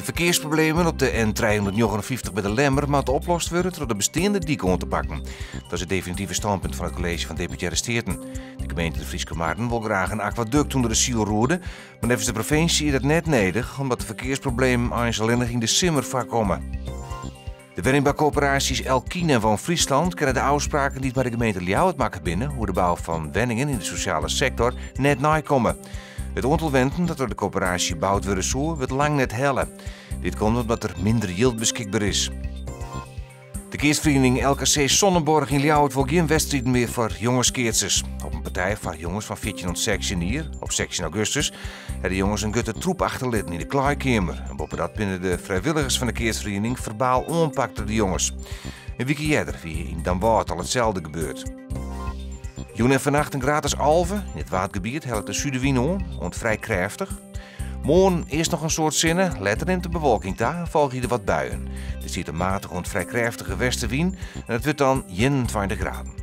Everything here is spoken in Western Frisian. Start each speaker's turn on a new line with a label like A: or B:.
A: De ferkearsproblemen op de N359 by De Lemmer moatte oplost wurde troch de besteande dyk oan te pakken. Dat is it definitive stânpunt fan it kolleezje fan Deputearre Steaten. De gemeente De Fryske Marren wol graach in akwadukt ûnder de Sylroede, mar neffens de provinsje is dat net nedich omdat de ferkearsproblemen eins allinnich yn de simmer foarkomme. De wenningboukoöperaasjes Elkien en WoonFriesland kinne de ôfspraken dy't mei de gemeente Ljouwert makke binne oer de bou fan wenningen yn de sosjale sektor net neikomme. It oantal wenten dat troch de koöperaasje boud wurde soe, wurdt lang net helle. Dit komt omdat der minder jild beskikber is. De keatsferiening LKC Sonnenborgh yn Ljouwert wol gjin wedstriden mear foar jongeskeatsers. Op in partij foar jonges fan 14 oant 16 jier, op 16 augustus, ha de jonges in grutte troep achterlitten yn de klaaikeamer. En boppedat binne de frijwilligers fan de keatsferiening ferbaal oanpakt troch de jonges. In wike earder wie yn Damwâld al itselde gebeurd. Jûn en fannacht in graad as 11. Yn it Waadgebiet hellet de sudewyn oan, oant frij krêftich. Moarn earst noch in soad sinne, letter nimt de bewolking ta en folgje der wat buien. Der stiet in matige oant frij krêftige westewyn en it wurdt dan 21 graden.